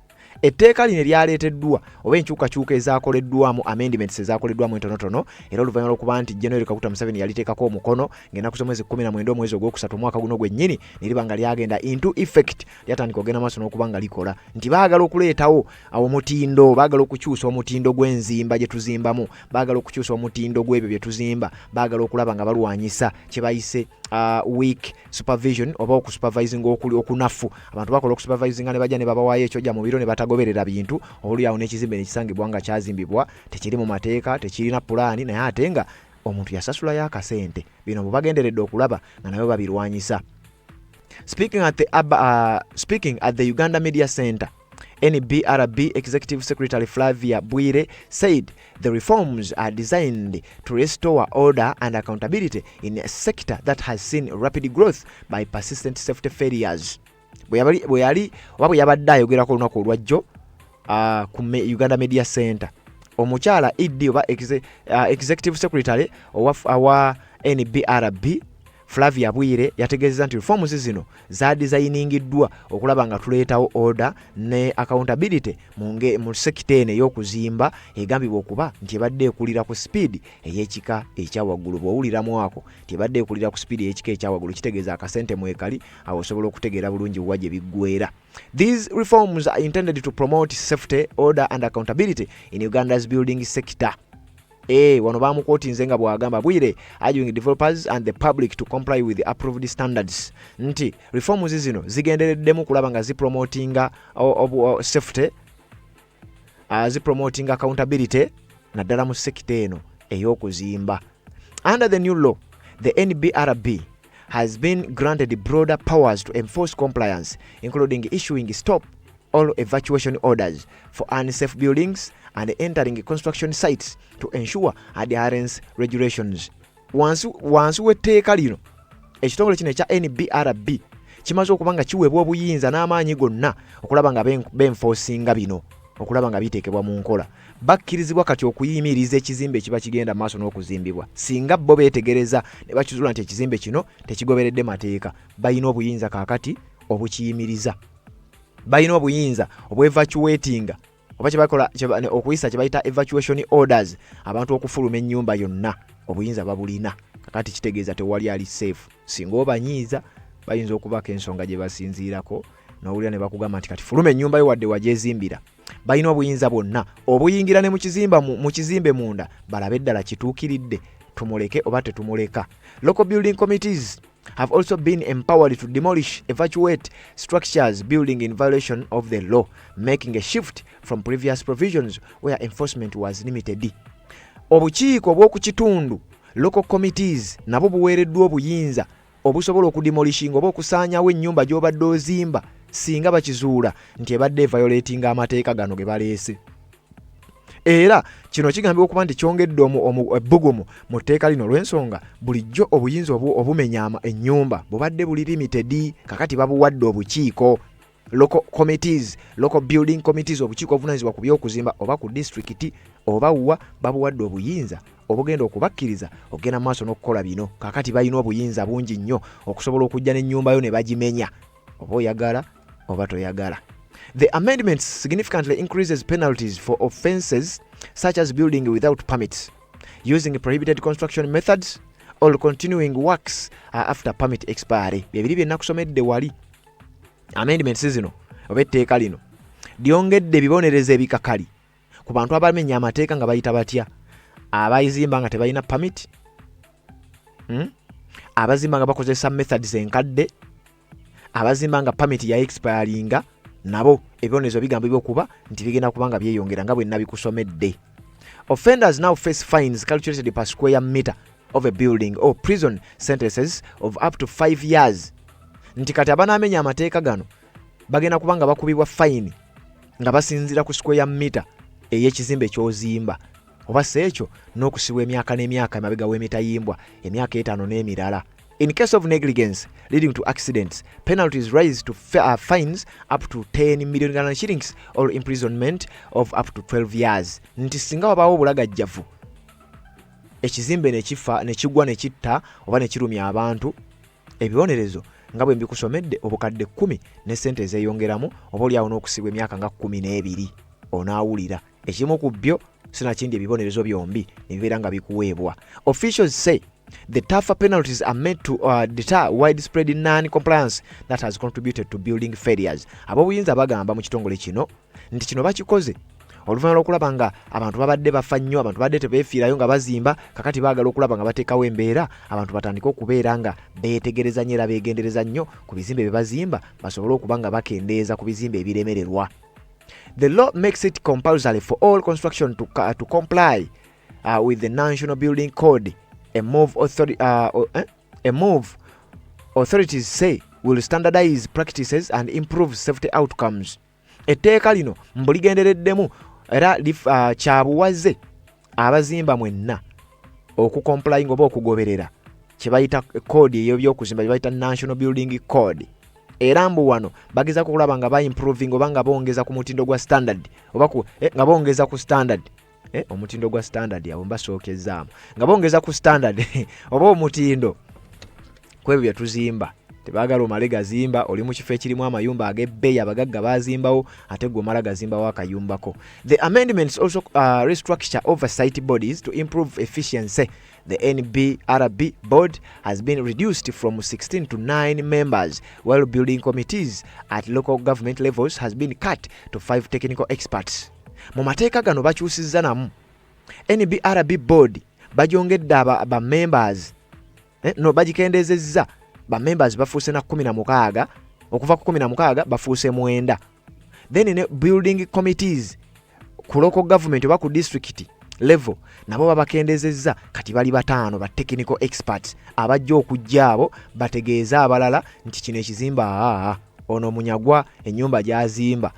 Etteeka lino eryaleeteddwa oba enkyukakyuka ezaakoleddwamu, amendments ezaakoleddwamu entonotono, era oluvannyuma lw'okuba nti General Kaguta Museveni yaliteekako omukono ng'ennaku z'omwezi 19 omwezi ogwokusatu omwaka guno gwennyini, ne liba nga lyagenda into effect, lyatandika okugenda maaso n'okuba nga likola, nti baagala okuleetawo omutindo, baagala okukyusa omutindo gw'enzimba gye tuzimbamu, baagala okukyusa omutindo gw'ebyo bye tuzimba, baagala okulaba nga balwanyisa kye bayise weak supervision oba okusupervising okuli okunafu. Abantu bakola okusupervisinga ne bajja ne babawaayo ekyojja mu biro ne batagoberera bintu, oluli awo n'ekizimbe ne kisangibwa nga kyazimbibwa tekiri mu mateeka, tekirina pulaani, naye ate nga omuntu yasasulayo akasente. Bino bwe bagenderedde okulaba nga nabo babirwanyisa. Speaking at the Uganda Media Center, NBRB Executive Secretary Flavia Bwire said the reforms are designed to restore order and accountability in a sector that has seen rapid growth by persistent safety failures. Bwe yali oba bwe yabadde ayogerako olunaku olwajjo ku Uganda Media Center, omukyala ED oba Executive Secretary owa NBRB Flavia Bwire yategeezezza nti reforms zino zadesigningiddwa okulaba nga tuleetawo order ne accountability mu sekita eno ey'okuzimba egambibwa okuba nti ebadde ekulira ku speed ey'ekika ekyawaggulu. Bw'owuliramu ako nti ebadde ekulira ku speed ey'ekika ekyawaggulu, kitegeeza akasente mwekali awo, osobola okutegeera bulungi wa gye biggweera. These reforms are intended to promote safety, order and accountability in Uganda's building sector. Wano bamuquotinze nga bw'agamba Bwire, urging developers and the public to comply with the approved standards, nti reforms zino zigendereddemu kulaba nga zipromotinga safety, zipromotinga accountability naddala mu sekita eno ey'okuzimba. Under the new law, the NBRB has been granted broader powers to enforce compliance, including issuing stop all evacuation orders for unsafe buildings and entering construction sites to ensure adherence regulations. Wansi w'etteeka lino, ekitongole kino ekya NBRB kimaze okuba nga kiweebwa obuyinza n'amaanyi gonna okulaba nga benforcinga bino, okulaba nga biteekebwa mu nkola. Bakkirizibwa kati okuyimiriza ekizimbe ekiba kigenda maaso n'okuzimbibwa singa bo beetegereza ne bakizuula nti ekizimbe kino tekigoberedde mateeka. Balina obuyinza kaakati obukiyimiriza, balina obuyinza obwevacuatinga oba kyebakola okuyisa kyebayita evacuation orders, abantu okufuluma ennyumba yonna. Obuyinza babulina kakati, kitegeeza tewali ali safe. Singa obanyiiza, bayinza okubaako ensonga gye basinziirako n'owulira ne bakugamba nti kati fuluma ennyumba yo wadde wagyezimbira. Balina obuyinza bwonna obuyingira ne mu kizimbe munda, balabe eddala kituukiridde, tumuleke oba tetumuleka. Local building committees have also been empowered to demolish, evacuate structures building in violation of the law, making a shift from previous provisions where enforcement was limited. Obukiiko obw'oku kitundu, local committees, nabo buweereddwa obuyinza obusobola okudemolishinga oba okusaanyawo ennyumba gy'obadde ozimba singa bakizuula nti ebadde eviolatinga amateeka gano ge baleese. Era kino kigambibwa okuba nti kyongedde ebbugumu mu tteeka lino, olw'ensonga bulijjo obuyinza obumenya ennyumba bubadde buli limited. Kakati babuwadde obukiiko, local committees, local building committees, obukiiko obuvunanyizibwa ku byokuzimba oba ku disitulikiti oba wa, babuwadde obuyinza obugenda okubakkiriza okugenda mu maaso n'okukola bino. Kakati balina obuyinza bungi nnyo okusobola okujja n'ennyumba yo ne bagimenya, oba oyagala oba toyagala. The amendments significantly increases penalties for offenses such as building without permits, using prohibited construction methods or continuing works after permit expiry. Byebiri bye nakusomedde wali. Amendments zino oba etteeka lino lyongedde ebibonerezo ebikakali ku bantu abamenya amateeka nga bayita batya? Abayizimba nga tebalina permit, Abazimba nga bakozesa methods enkadde, abazimba nga permit ya expiringa, nabo ebibonerezo bigambibwa okuba nti bigenda kuba nga byeyongera nga bwe nabikusomedde. Offenders now face fines calculated per square meter of a building or prison sentences of up to 5 years, nti kati abanaamenya amateeka gano bagenda kuba nga bakubibwa fine nga basinziira ku square meter ey'ekizimbe ky'ozimba, oba si ekyo n'okusibwa emyaka n'emyaka emabega w'emitayimbwa, emyaka 5 n'emirala. In case of negligence leading to accidents, penalties rise to fines up to 10 million Uganda shillings or imprisonment of up to 12 years, nti singa wabaawo obulagajjavu, ekizimbe ne kifa, ne kigwa, ne kitta oba ne kirumya abantu, ebibonerezo nga bwe mbikusomedde, obukadde 10 ne ssente ezeeyongeramu, oba oliawo n'okusibwa emyaka nga 12. Onaawulira ekimu ku byo, sinakindi ebibonerezo byombi ne bibeera nga bikuweebwa. Officials say the tougher penalties are meant to deter widespread non-compliance that has contributed to building failures. Ab'obuyinza bagamba mu kitongole kino nti kino bakikoze oluvannyuma lw'okulaba nga abantu babadde bafa nnyo, abantu babadde tebeefiirayo nga bazimba. Kakati baagala okulaba nga bateekawo embeera abantu batandike okubeera nga beetegereza nnyo era beegendereza nnyo ku bizimbe bye bazimba, basobole okuba nga bakendeeza ku bizimbe ebiremererwa. The law makes it compulsory for all construction to comply with the National Building Code, a move authorities say will standardize practices and improve safety outcomes. Etteeka lino mbuligendereddemu era kyabuwaze abazimba mwenna okucomplying oba okugoberera kye bayita code ey'ebyokuzimba, kye bayita National Building Code. Era mbu wano bagezaako okulaba nga baimproving oba nga bongeza ku mutindo gwa standard oba nga bongeza ku standard, omutindo gwa standard. Abo mbasookezaamu nga bongeza ku standard oba omutindo ku ebyo bye tuzimba. Tebaagala omale gazimba oli mu kifo ekirimu amayumba ag'ebbeeyi, abagagga bazimbawo, ate gwe omala gazimbawo akayumbako. The amendments also restructure oversight bodies to improve efficiency. The NBRB board has been reduced from 16 to 9 members, while building committees at local government levels has been cut to 5 technical experts. Mu mateeka gano bakyusizza namu NBRB board, bagyongedde ba members, no, bagikendezezza, ba members bafuuse na 16, okuva ku 16 bafuuse 9. Then ne building committees ku local government oba ku district Level nabo babakendezezza, kati bali bataano ba technical experts abajja okujja abo bategeeze abalala nti kino ekizimba aa ono munyagwa ennyumba gy'azimba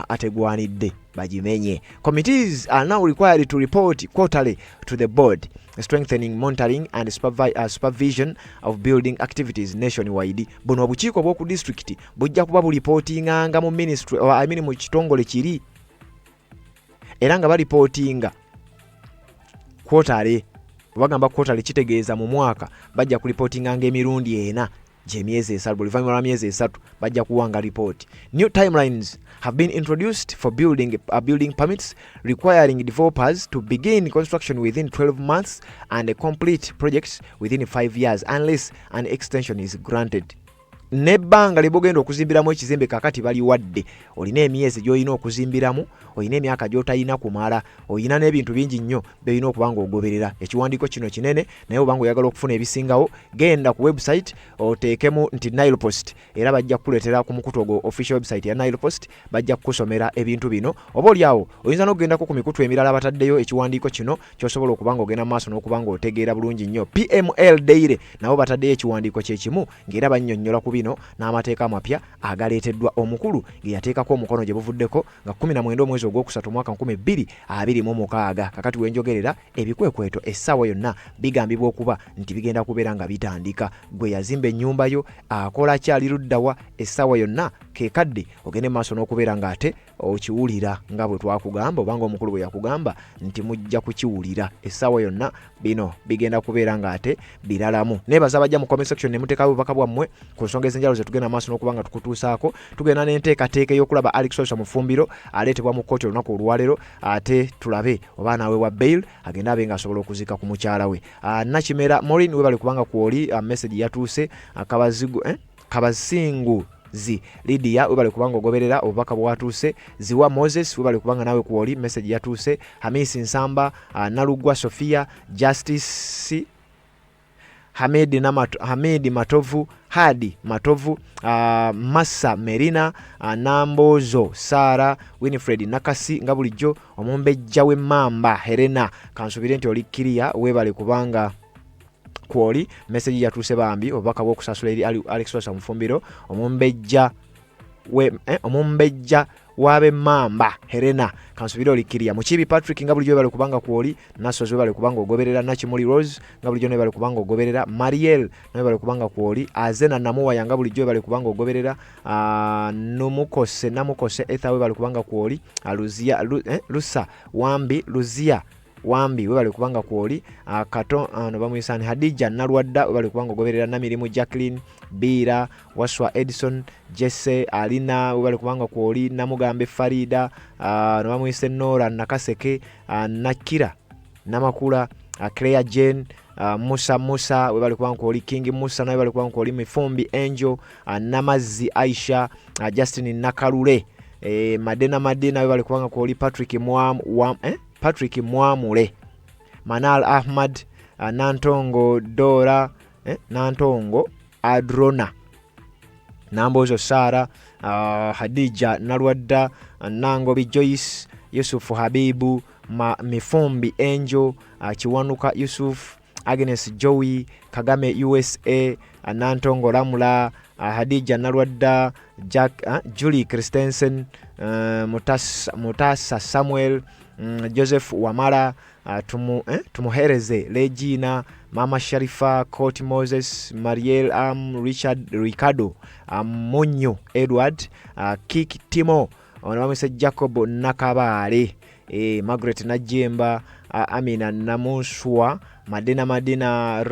ategwanidde bagimenye. Committees are now required to report quarterly to the board, strengthening monitoring and supervision of building activities nationwide. Buno obukiiko bw'oku disitulikiti bujja kuba bulipootinganga mu ministry or I mean mu kitongole kiri, era nga balipootinga quarterly. Bwe bagamba quarterly, kitegeeza mu mwaka bajja kulipootinganga emirundi ena, gyemyezi 3. Buli luvannyuma lwa myezi 3 bajja kuwanga ripooti. New timelines have been introduced for building permits, requiring developers to begin construction within 12 months and complete projects within 5 years unless an extension is granted. N'ebbanga lye bogenda okuzimbiramu ekizimbe kakati baliwadde, olina emyezi gy'olina okuzimbiramu, olina emyaka gy'otalina kumala, olina n'ebintu bingi nnyo byolina okuba nga ogoberera. Ekiwandiiko kino kinene, naye oba nga oyagala okufuna ebisingawo, genda ku website oteekemu nti Nile Post, era bajja kukuleetera ku mukutu ogwo, official website ya Nile Post, bajja kukusomera ebintu bino. Oba oliawo oyinza n'okugendako ku mikutu emirala bataddeyo ekiwandiiko kino ky'osobola okuba nga ogenda mu maaso n'okuba nga otegeera bulungi nnyo. PML Daily nabo bataddeyo ekiwandiiko kyekimu, ng'era bannyonnyola ku bino n'amateeka amapya agaleeteddwa omukulu ge yateekako omukono gye buvuddeko nga 19 omwezi ogwokusatu mwaka 2026. Kakati wenjogerera, ebikwekweto essaawa yonna bigambibwa okuba nti bigenda kubeera nga bitandika. Gwe yazimba ennyumba yo akola kyali luddawa? Essaawa yonna kekadde ogende mu maaso n'okubeera ng'ate okiwulira nga bwe twakugamba, obanga omukulu bwe yakugamba nti mujja kukiwulira essaawa yonna. Bino bigenda kubeera ng'ate biralamu. Nebaza abajja mu comment section ne muteekawo obubaka bwammwe ku nsonga ez'enjawulo ze tugenda maaso n'okuba nga tukutuusaako. Tugenda n'enteekateeka ey'okulaba Alex Waiswa Mufumbiro aleetebwa mu kkooti olunaku olwaleero, ate tulabe oba anaaweebwa bail agende abe ng'asobola okuziika ku mukyala we. Nakimera Maureen, webale kubanga kwoli, message yatuuse. Kabazigu, Kabasingu zi Lydia, webale kubanga ogoberera, obubaka bwatuuse. Ziwa Moses, webale kubanga nawe kwoli, message yatuuse. Hamisi Nsamba, Nalugwa Sophia, Justice Hamid, Namato, Hamid Matovu, Hadi Matovu, Massa Merina, Nambozo Sara, Winifred Nakasi, nga bulijjo omumbejja w'emmamba Helena, kansubire nti oli kiriya, webale kubanga kwoli, message yatuuse bambi. Obubaka bw'okusasula eri Alex Waiswa Mufumbiro, omumbejja we, omumbejja w'ab'emmamba Helena, kansubire oli kiriya. Mukibi Patrick, nga bulijjo webale kubanga kwoli. Nasozi, webale kubanga ogoberera. Nakimuli Rose, nga bulijjo webale kubanga ogoberera. Mariel, webale kubanga kwoli. Azena Namuwaya, nga bulijjo webale kubanga ogoberera. Numukose Namukose Etha, webale kubanga kwoli. Luzia, Lusa Wambi, Luzia Wambi, webale kubanga kwoli. Kato no bamuyisani Hadija Nalwadda, webale kubanga ogoberera. Namirimu Jacqueline Biira, Waswa Edison, Jesse Alina, webale kubanga kwoli. Namugambe Farida, no bamuyise Nora Nakaseke, Nakira Namakula, Claire Jane, Musa Musa, webale kubanga kwoli. King Musa nawe webale kubanga kwoli. Mifumbi Angel, Namazzi Aisha, Justin Nakalule, Madena Madena, webale kubanga kwoli. Patrick Patrick Mwamule, Manal Ahmad, Nantongo Dora, Nantongo Adrona, Nambozo Sara, Hadija Nalwadda, Nangobi Joyce, Yusufu Habibu, Mifumbi Angel, Kiwanuka Yusuf, Agnes Joey, Kagame USA, Nantongo Ramula, Hadija Nalwadda, Jack, Julie Christensen, Mutasa Samuel, Joseph Wamala, Tumuhereze Regina, Mama Sharifa, Court Moses, Mariel Am, Richard Ricardo, Munyo Edward, Kik Timo, ono bamwise Jacob Nakabaale, Margaret Najemba, Amina Namunswa, Madina Madina,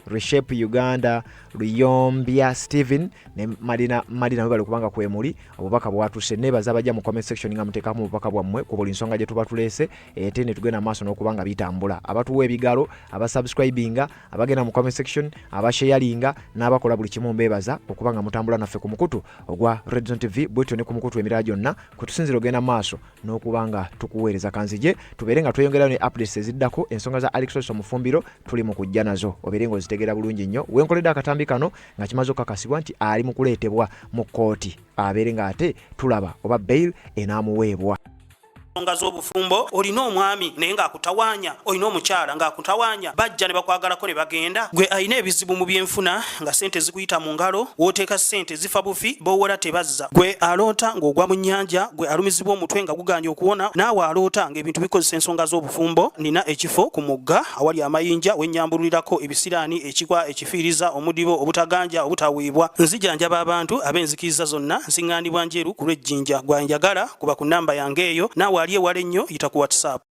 Reshape Uganda, Luyombya Steven ne Madina Madina, webale kubanga kwemuli, obubaka bwatuse. Nebaza abajja mu comment section nga muteekamu obubaka bwammwe ku buli nsonga gye tuba tuleese, ate ne tugenda maaso n'okuba nga bitambula. Abatuwa ebigalo, abasubscribinga, abagenda mu comment section, abasharinga n'abakola buli kimu, mbeebaza okuba nga mutambula naffe ku mukutu ogwa Redzone TV, bwetyo ne ku mukutu emirala gyonna kwe tusinzira ogenda maaso n'okuba nga tukuweereza. Kanzije tubeere nga tweyongerayo ne updates eziddako. Ensonga za Alex Waiswa Mufumbiro tuli mu kujja nazo, obeere ng'ozitegeera bulungi nnyo. Wenkoledde akatambi kano nga kimaze okukakasibwa nti ali mu kuleetebwa mu kkooti, abeere ng'ate tulaba oba bail enaamuweebwa. Ensonga z'obufumbo, olina omwami naye ng'akutawaanya, olina omukyala ng'akutawaanya, bajja ne bakwagalako ne bagenda. Gwe alina ebizibu mu byenfuna nga ssente zikuyita mu ngalo, w'oteeka ssente zifa bufi, b'owola tebazza. Gwe aloota ng'ogwa mu nnyanja, gwe alumizibwa omutwe nga gugaanye okuwona, naawe aloota ng'ebintu bikozesa ensonga z'obufumbo, nina ekifo ku mugga awali amayinja we nnyambululirako ebisiraani, ekikwa, ekifiiriza, omudibo, obutaganja, obutaweebwa. Nzijanjaba abantu ab'enzikiriza zonna, nsiŋŋaanibwa Njeru ku lw'e Jinja. Gwe anjagala kuba ku nnamba yange eyo, naawe ali ewala ennyo yita ku WhatsApp.